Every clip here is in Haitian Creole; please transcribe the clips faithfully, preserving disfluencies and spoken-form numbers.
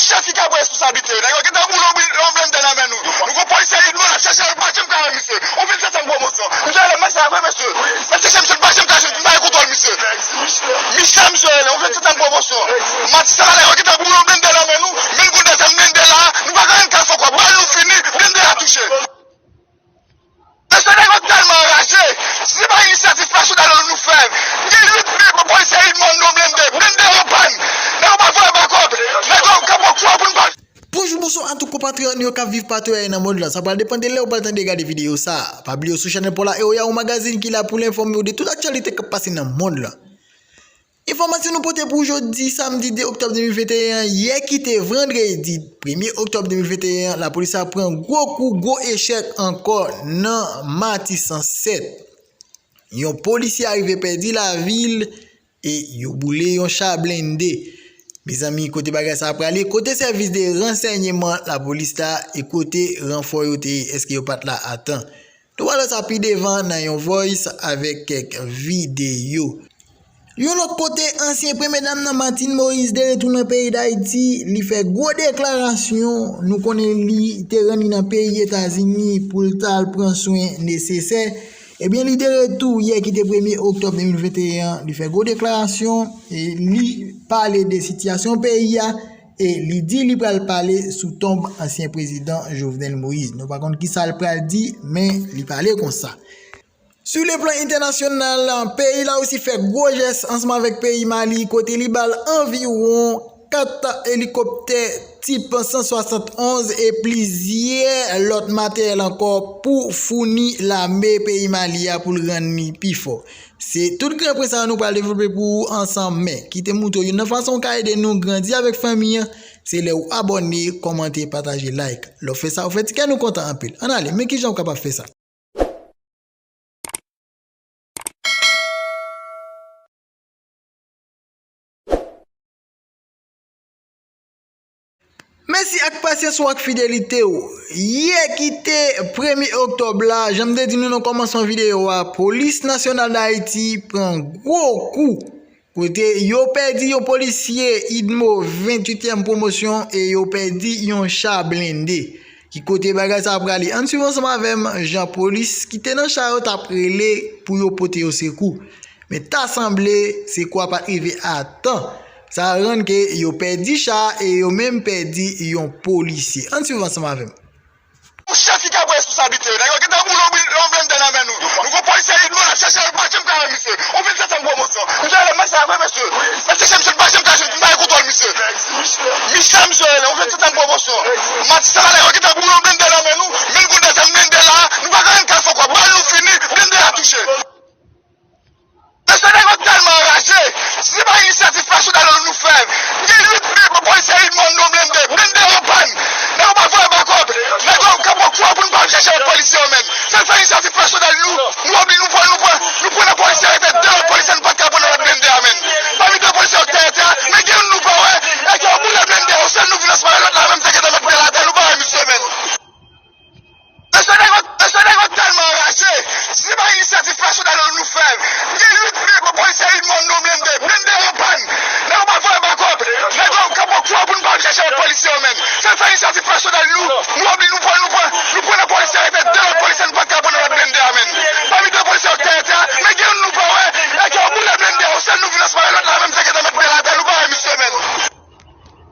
Chèf ki ka pran responsablite yo. Nèg yo gentan boule yon bl-, yon blende nan men nou. Nou gon polisye Idmo n ap chèche l, pa janm ka wè misye. Ou vin fè tèm pwomosyon. Misye rele mèsi a vre, mesye. Mèsi, chèf, misye pa janm ka jwenn, m pa gen kontwòl misye. Michel, misye rele, ou vin fè tèm pwomosyon. Matisan la, nèg yo gentan boule yon blende nan men nou. Men nou gon de zam blende la, nou pa gen anyen k al fè kwè. Bal nou fini, blende a touche. Mesye, nèg yo tèlman anraje. Si se pa inisyativ pèsonèl nou fè, gen uit mil polisye Idmo nan blende. Blende yo pann. Nèg yo pa voye bakòp. Nèg yo ka pran kou pou n pa. Bonjou, bonswa a tout konpatriyòt nou yo k ap viv patou a nan mond lan. Sa pral depann de lè ou pral tande gade videyo sa a. Pa bliye w sou chanèl pa w la, Eoya, yon magazin ki la pou l enfòme w de tout aktyalite k ap pase nan mond lan. Enfòmasyon nou pote pou w jodi samdi de oktòb de mil venteyen an, yè ki te vandredi premye oktòb de mil venteyen an, lapolis la pran gwo kou, gwo echèk ankò nan Matisan sèt. Yon polisye arive pèdi lavi l e yo boule yon cha blende. Mezanmi, kote bagay sa a prale? Kote sèvis de ransèyman lapolis la e kote ranfò yo te ye? Èske yo pa t la a tan? Nou pral wè sa pi devan nan yon voice avèk kèk videyo. Yon lòt kote, ansyen premye dam nan, Martine Moïse, de retou nan peyi Dayiti, li fè gwo deklarasyon. Nou konnen li te rann li nan peyi Etazini pou l t al pran swen nesesè. Ebyen, li de retou yè ki te premye oktòb de mil venteyen an, li fè gwo deklarasyon e li pale de sitiyasyon peyi a. E li di li pral pale sou tonb ansyen prezidan Jovenel Moïse. Nou pa konn kisa l pral di, men li pale konsa. Sou le plan entènasyonal, peyi la osi fè gwo jès ansanm avèk peyi Mali, kote li ba l anviwon kat elikoptè tip san swasannonz e plizyè lòt materyèl ankò pou founi lame peyi Mali a pou l rann li pi fò. Se tout gran pwen sa yo nou pral devlope pou ou ansanm, men kite m montre w youn nan fason w ka ede nou grandi avèk fanmi an, se lè w abòne, kòmante, pataje, like. Lè w fè sa, ou fè ti kè nou kontan anpil. Ann ale, men kijan w kapab fè sa. Mèsi ak pasyans ou ak fidelite w. Yè ki te premye oktòb la, jan m te di nou nan kòmansman videyo a, Polis Nasyonal d Ayiti pran gwo kou. Kote yo pèdi yon polisye Idmo venntuityèm pwomosyon e yo pèdi yon cha blende. Ki kote bagay sa a prale? Ann swiv ansanm avè m jan polis ki te nan cha yo t ap rele pou yo pote yo sekou. Men ta sanble sekou a pa t rive a tan. Sa rann ke yo pèdi cha a e yo menm pèdi yon polisye. Ann swiv ansanm avè m. Yon chèf ki ka pran responsablite yo. Nèg yo gentan boule yon bl-, yon blende nan men nou. Nou gon polisye Idmo n ap chèche l, pa janm ka wè misye. Ou vin fè tèm pwomosyon. Misye rele mèsi a vre, mesye. Mèsi, chèf, misye pa janm ka jwenn, m pa gen kontwòl misye. Michel, misye rele, ou vin fè tèm pwomosyon. Matisan la, nèg yo gentan boule yon blende nan men nou. Men nou gon de zam blende la, nou pa gen anyen k al fè kwè. Bal nou fini, blende a touche. Mesye, nèg yo tèlman anraje. Si se pa inisyativ pèsonèl nou fè, gen uit mil polisye Idmo nan blende. Blende yo pann. Nèg yo pa voye bakòp. Nèg yo ka pran kou pou n pa al chèche lòt polisye yo, men. Se fè inisyativ pèsonèl nou. Nou obli-, nou pran, nou pran, nou pran nan polisye, rete de lòt polisye, nou pa t ka pran nan lòt blende a, men. Pami de polisye yo k te atè a, men gen youn nou pa wè, e ke yo boule blende yo, sèl nou vin ansanm avè lòt la, menm se gentan mèt pye l atè, nou pa wè misye, men. Mesye, nèg yo, mesye, nèg yo tèlman anraje. Si se pa inisyativ pèsonèl nou fè, gen uit mil polisye Idmo nan blende. Blende yo pann. Nèg yo pa voye bakòp. Nèg yo ka pran kou pou n pa al chèche lòt polisye yo, men. Se fè inisyativ pèsonèl nou. Nou obli-, nou pran, nou pran, nou pran nan polisye, rete de lòt polisye, nou pa t ka pran nan lòt blende a, men. Pami de polisye yo k te atè a, men gen youn nou pa wè, e ke yo boule blende yo, sèl nou vin ansanm avè lòt la, menm se gentan mèt pye l atè, nou pa wè misye, men.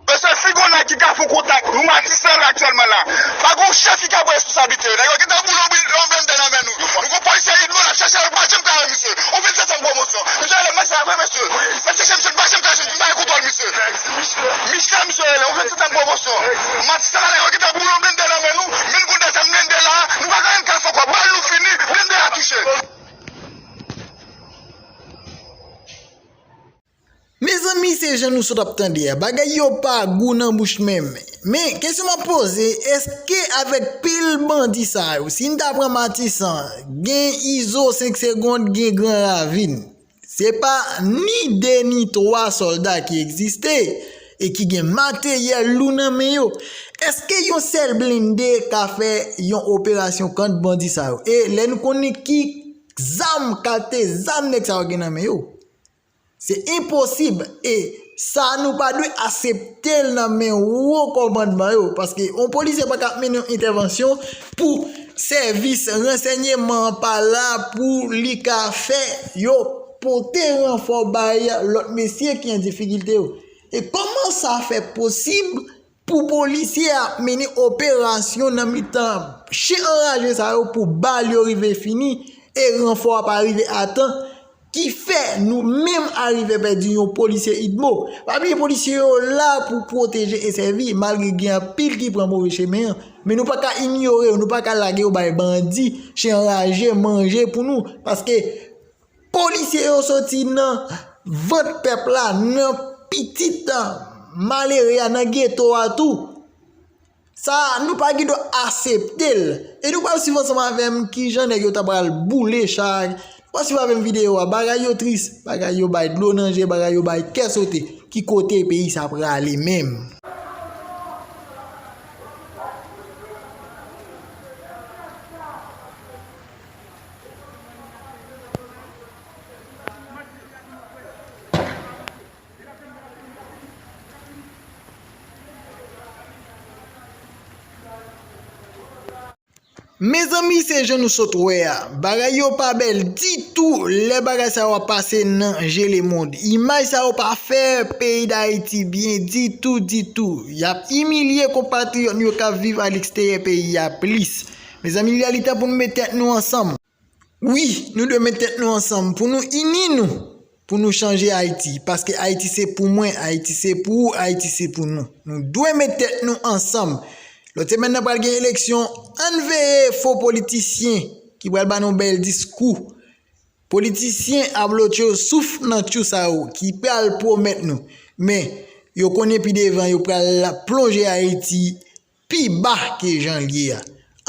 Mesye, si gon nèg ki ka fè kontak, nou Matisan la aktyèlman la. Pa gon chèf ki ka pran responsablite yo. Nèg yo gentan boule yon bl-, yon blende nan men nou. Nou gon polisye Idmo n ap chèche l, pa janm ka wè misye. Ou vin fè tèm pwomosyon. Misye rele mèsi a vre, mesye. Mèsi, chèf, misye pa janm ka jwenn, m pa gen kontwòl misye. Michel, misye rele, ou vin fè tèm pwomosyon. Matisan la, nèg yo gentan boule yon blende nan men nou. Men nou gon de zam blende la, nou pa gen anyen k al fè kwè. Bal nou fini, blende a touche. Mezanmi, se jan nou sot ap tande a, bagay yo pa gou nan bouch menm. Men, kesyon m ap poze, èske avèk pil bandi sa yo, si n ta pran Matisan, gen Izo senk segonn, gen Gran Ravin, se pa ni de ni twa sòlda ki egziste e ki gen materyèl lou nan men yo? Èske yon sèl blende ka fè yon operasyon kont bandi sa yo? E lè nou konnen ki zam, kalte zam nèg sa yo gen nan men yo? Se enposib. E Sa nou pa dwe aksepte l nan men wo kòmandman yo, paske yon polisye pa ka ap mennen yon entèvansyon pou sèvis ransèyman an pa la pou li ka fè yo pote ranfò bay lòt mesye ki an difikilte yo. E kòman sa fè posib pou polisye ap mennen operasyon nan mitan chen anraje sa yo pou bal yo rive fini e ranfò a pa rive a tan, ki fè nou menm arive pèdi yon polisye idmo. Pa bliye polisye yo la pou pwoteje e sèvi, malgre gen anpil ki pran move chemen an. Men nou pa ka inyore yo, nou pa ka lage yo bay bandi, chen anraje, manje pou nou. Paske polisye yo soti nan vant pèp la, nan pitit malere a, nan geto a tou. Sa a, nou pa gen dwa aksepte l. E nou pral swiv ansanm avè m kijan nèg yo ta pral boule cha a. Nou pral swiv avè m videyo a. Bagay yo tris, bagay yo bay dlo nan je, bagay yo bay kè sote. Ki kote peyi sa prale menm? Mezanmi, se jan nou sot wè a. Bagay yo pa bèl ditou lè bagay sa yo ap pase nan Je le monde. Imaj sa yo pa fè peyi Dayiti byen ditou, ditou. Y ap imilye konpatriyòt nou yo k ap viv aleksteryè peyi a plis. Mezanmi, li lè li tan pou nou met tèt nou ansanm. Wi, nou dwe met tèt nou ansanm pou nou ini nou, pou nou chanje Ayiti. Paske Ayiti se pou mwen, Ayiti se pou ou, Ayiti se pou nou. Nou dwe met tèt nou ansanm. Lòt semèn nan pral gen eleksyon, ann veye fo politisyen ki pral ba nou bèl diskou. Politisyen ablotyo souf nan tchou sa yo ki pral pwomèt nou. Men, yo konnen pi devan yo pral plonje Ayiti pi ba ke jan l ye a.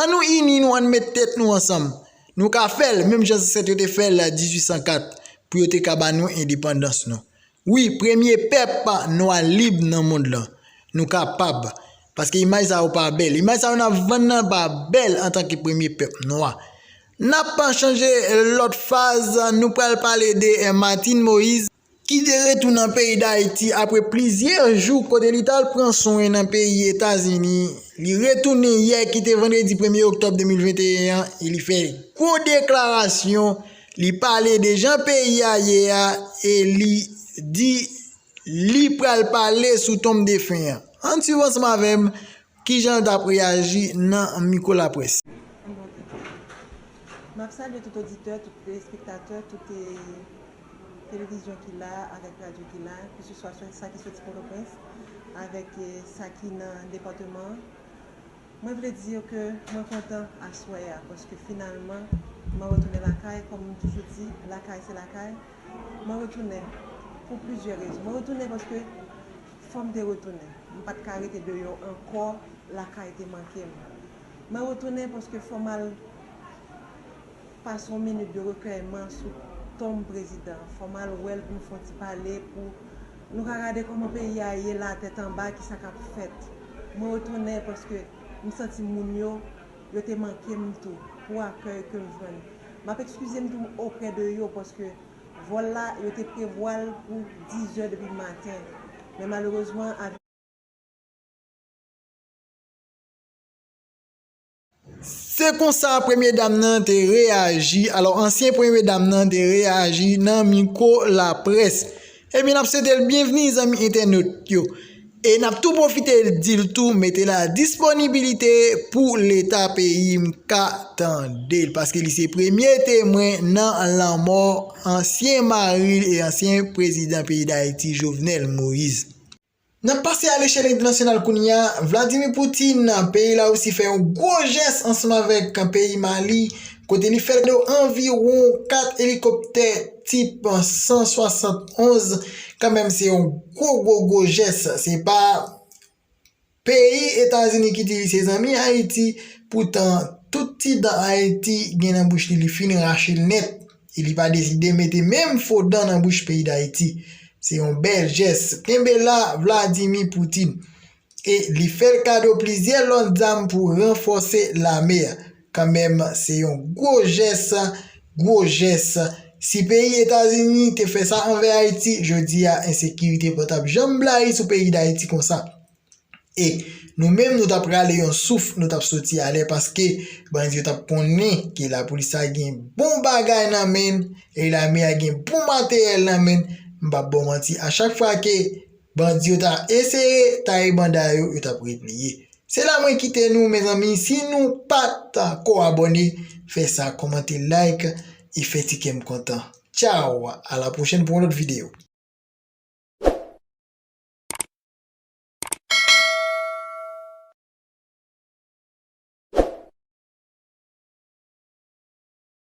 Ann nou ini nou, ann met tèt nou ansanm. Nou ka fè l, menm jan zansèt yo te fè l dizuit san kat, pou yo te ka ba nou endepandans nou. Wi, premye pèp nwa lib nan mond lan. Nou kapab. Paske imaj sa yo pa bèl. Imaj sa yo n ap vann nan pa bèl antanke premye pèp nwa. N ap chanje lòt faz, nou pral pale de, eh, Martine Moïse, ki te retounen peyi Dayiti apre plizyè jou kote li t al pran swen nan peyi Etazini. Li retounen yè ki te vandredi premye oktòb de mil venteyen an e li fè gwo deklarasyon. Li pale de jan peyi a ye a e li di li pral pale sou tonm defen an. Ann swiv ansanm avè m kijan l t ap reyaji nan mikwo laprès. M ap salye tout oditè, tout telespektatè, tout, eh, televizyon ki la, avèk radyo ki la, keseswa sa ki soti Pòtoprens, avèk, eh, sa ki nan depatman an. Mwen vle di ke mwen kontan aswè a, paske finalman, mwen retounen lakay, kòm m toujou di, lakay se lakay. Mwen retounen pou plizyè rezon. Mwen retounen paske fò m te retounen. M pa t ka rete deyò ankò, lakay te manke m. Mwen retounen paske fò m al pase yon minit de rekèyman sou tonm prezidan. Fò m al wè l pou nou fè yon ti pale, pou nou ka gade kòman peyi a ye la, tèt anba, kisa k ap fèt. Mwen retounen paske m santi moun yo, yo te manke m tou, pou akèy ke m jwenn. M ap ekskize m tou oprè de yo, paske vòl la, yo te prevwa l pou diz è depi maten. Men malerezman, avèk Se konsa premye dam nan te reyaji. Alò, ansyen premye dam nan te reyaji nan mikwo laprès. Ebyen, n ap swete l byenvni, zanmi entènot yo. E n ap tou pwofite di l tou, mete la disponibilite pou Leta peyi m ka tande l, paske li se premye temwen nan lanmò ansyen mari l e ansyen prezidan peyi Dayiti, Jovenel Moïse. N ap pase a lechèl entènasyonal kounye a. Vladimir Putin, peyi Larisi fè yon gwo jès ansanm avèk peyi Mali, kote li fè kado anviwon kat elikoptè tip san swasannonz. Kanmenm, se yon gwo, gwo, gwo jès. Se pa peyi Etazini ki di li se zanmi Ayiti, poutan tout ti dan Ayiti gen nan bouch li, li fin rache l nèt. E li pa deside mete menm fo dan nan bouch peyi Dayiti. Se yon bèl jès. Kenbe la, Vladimir Putin. E li fè l kado plizyè lòt zam pou ranfòse lame a. Kanmenm, se yon gwo jès, gwo jès Si peyi Etazini te fè sa anvè Ayiti, jodi a ensekirite pa t ap janm blayi sou peyi Dayiti konsa. E nou menm, nou t ap rale yon souf, nou t ap soti alè paske bandi yo t ap konnen ke lapolis la gen bon bagay nan men l e lame a gen bon materyèl nan men l. M p ap ba w manti, a chak fwa ke bandi yo ta eseye taye banda yo, yo t ap repliye. Se la mwen kite nou, mezanmi. Si nou pa t ankò abòne, fè sa, kòmante, like e fè ti kè m kontan. Tchaw, a la pwochèn pou yon lòt videyo.